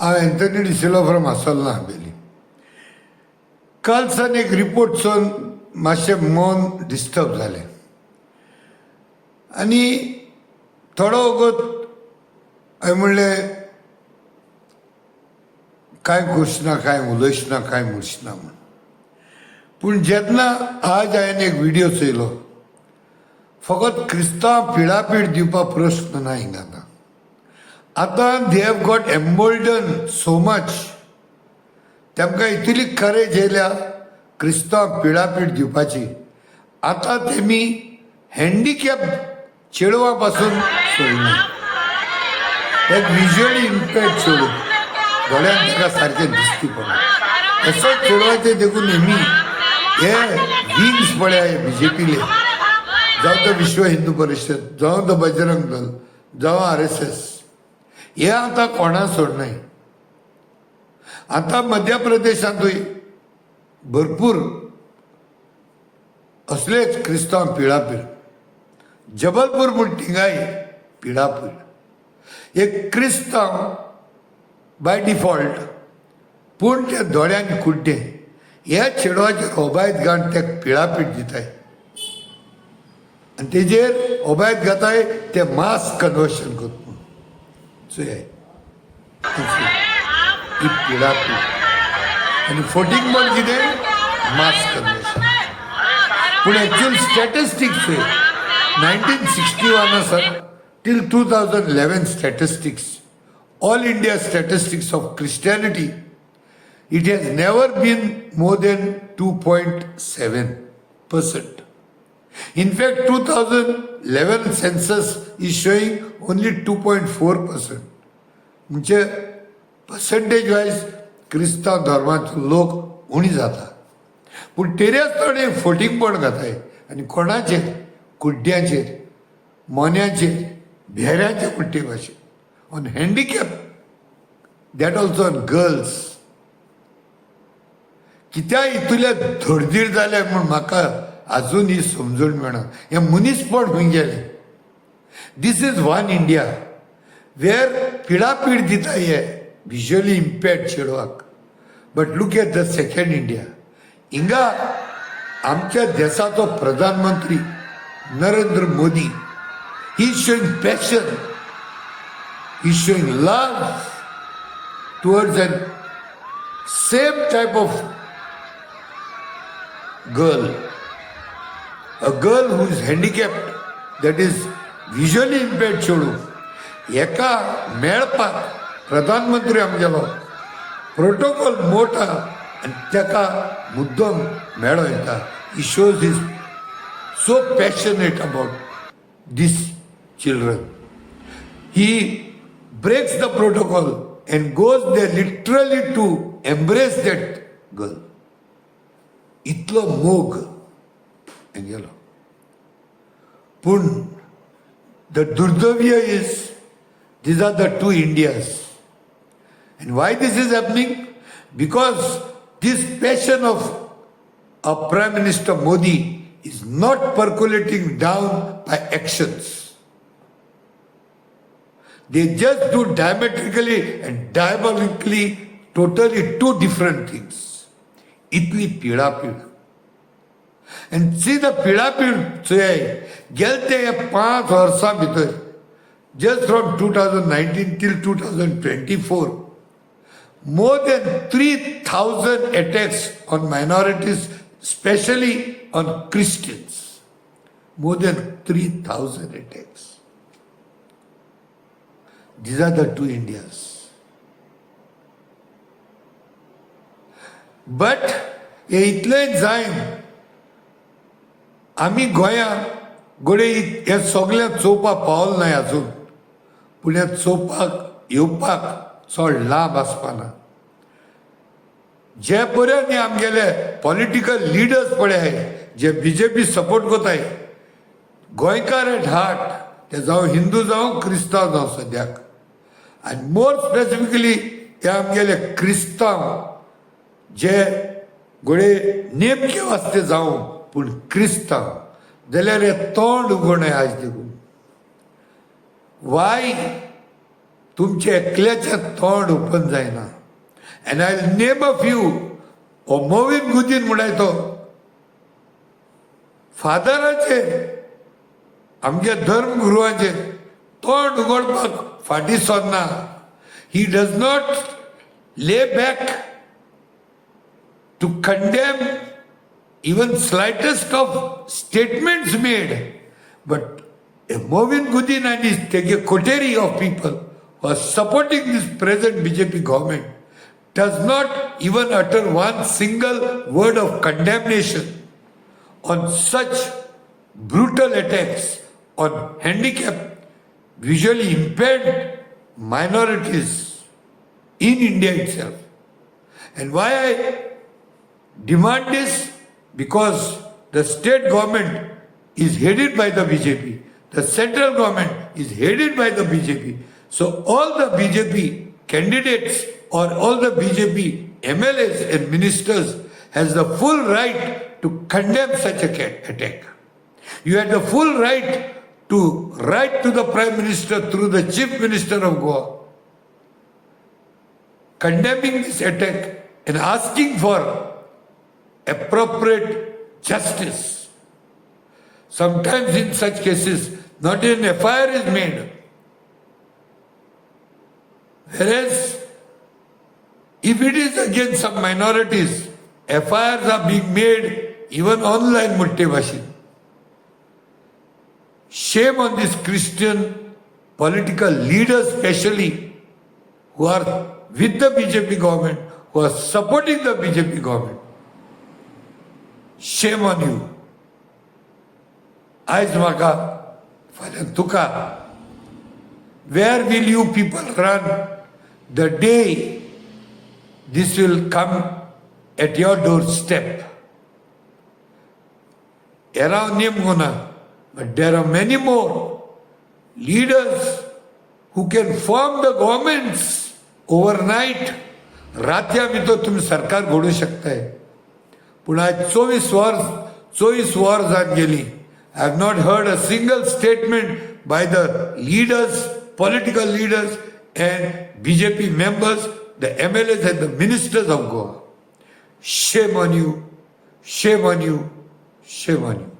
हांव Anthony D'Silva from आसोलना हवेली. काल सान एक रिपोर्ट चोवन मातशें मन डिस्टर्ब जालें आनी थोडो वगत हांवें म्हणलें कांय गोश्ट ना, कांय उलयच ना, कांय म्हणच ना म्हूण. पूण जेन्ना आज हांवें एक विडियो चोयलो, फकत क्रिस्तांव पिडापीड दिवपा प्रस्न ना हिंगा. आतां आतां they have got embolden so much, तेमकां इतली करेज येयल्या क्रिस्तांव पिडापीड दिवपाची. आतां तेमी हँडिकॅप चेडवा पासून सोडना. एक विज्युअली इम्पेर्ड चेडूं, दोळ्यान ताका सारकें दिसती पडना, तसोच चेडवाचें देखून हेमी हे विंग्स पळय बीजेपीले, जावं तो विश्व हिंदू परिशद, जावं तो बजरंग दल, जावं आरएसएस, हे आतां कोणा सोडनाय. आतां मध्य प्रदेशांतूय भरपूर असलेच क्रिस्तांव पिळापीळ, जबलपूर म्हूण थिंगाय पिळापीळ. एक क्रिस्तांव बाय डिफॉल्ट, पूण त्या दोळ्यांनी कुड्डे, ह्या चेडवाचेर ओबायत घालून ते पिळापीट दिताय आनी तेजेर ओबायत घाताय ते मास कन्वर्शन करता म्हूण. चोयाय ही पिळापीट आनी फोटिंग कितें मास कन्वर्शन. पूण एक्चुअल स्टॅटिस्टिक्स चोय, 1961 आसा till 2011 statistics, all India statistics of Christianity, it has never been more than 2.7%. In fact, 2011 census is showing only 2.4%. म्हणजे पर्सेंटेज वायज क्रिस्तांव धर्माचो लोक उणी जाता. पूण तरी आसतना फटींगपण घाताय आनी कोणाचेर? कुड्ड्यांचेर, मोन्याचेर, भेऱ्यांचे कुड्डे भाशेन, on handicap, that also on girls. कित्याक इतुल्या धडधीर जाल्या म्हूण म्हाका अजून ही समजून मेळना. हें मनीसपण खंय गेलें? This is one India where पिडापीड दिता हे विज्युअली इम्पेर्ड चेडवाक, but look at the second India. हिंगा आमच्या देशाचो प्रधानमंत्री Narendra Modi, he showing passion, he showing love towards an same type of girl, a girl who is handicapped, that is visually impaired चेडूं. एका मेळपाक प्रधानमंत्री आमगेलो प्रोटोकॉल मोठा आनी ताका मुद्दम मेळो येता. He shows his so passionate about this children, he breaks the protocol and goes there literally to embrace that girl. इतलो मोग गेलो. पूण the दुर्दैव is these are the two Indias. And why this is happening? Because this passion of a Prime Minister Modi is not percolating down by actions. They just do diametrically and diabolically totally two different things. इतली पिळापीळ. And see the पिळापीळ चोय, गेले ते 5 वर्सां भितर, just from 2019 till 2024, more than 3,000 attacks on minorities, especially on Christians. More than 3,000 attacks. These are the two Indias. But हे इतलें जायन आमी गोंयांत घडये हें सगळें चोवपाक पावल नाय अजून, पूण हें चोवपाक येवपाक चड लांब आसपाना. जे पर्यंत हे आमगेले पॉलिटिकल लिडर्स पळय, जे बीजेपी सपोर्ट करताय, गोंयकार एट हार्ट, ते जावं हिंदू जावं क्रिस्तांव जावं सद्याक, आनी मोर स्पेसिफिकली ते आमगेले क्रिस्तांव जे घडये नेमके वास्ते जावं, पूण क्रिस्तांव जाल्यार हे तोंड उगडणें आज देखून. वाय तुमचें एकल्याचें तोंड ओपन जायना. And I name a few. हो मोविन गुदीन म्हणटाय तो फादराचेर, आमच्या धर्मगुरुवाचेर तोंड उगडपाक फाटीं सरना. He does not lay back to condemn even slightest of statements made. But Mauvin Godinho and his coterie of people who are supporting this present BJP government does not even utter one single word of condemnation on such brutal attacks on handicapped, visually impaired minorities in India itself. And why I demand this? Because the state government is headed by the BJP. The central government is headed by the BJP. So all the BJP candidates or all the BJP MLAs and ministers has the full right to condemn such a attack. You had the full right to write to the Prime Minister through the Chief Minister of Goa, condemning this attack and asking for appropriate justice. Sometimes in such cases, not even FIR is made. Whereas, if it is against some minorities, FIRs are being made even online मोठे भाशेन. Shame on these Christian political leaders, especially who are with the BJP government, who are supporting the BJP government. Shame on you. आयज म्हाका, फाल्यां तुका. Where will you people run the day this will come at your doorstep? हेरांव name ना, but there are many more leaders who can form the governments overnight. रातया भितर तुमी सरकार घडोवंक शकताय. पूण आयज 24 वर्स, 24 वर जावन गेली, I have not heard a single statement by the leaders, political leaders and BJP members, the MLAs and the ministers of Goa. Shame on you, shame on you, shame on you.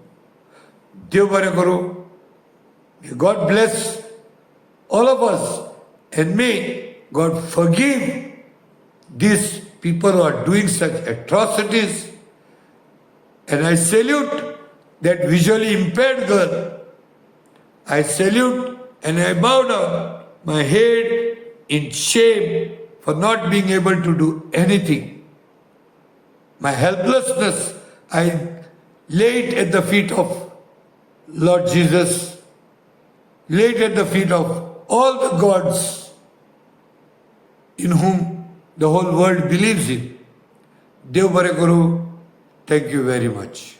देव बरें करूं. May God bless all of us and may God forgive these people who are doing such atrocities. And I salute that visually impaired girl. I salute and I bow down my head in shame for not being able to do anything. My helplessness, I lay it at the feet of Lord Jesus, lay it at the feet of all the gods in whom the whole world believes in. देव बरें करूं. Thank you very much.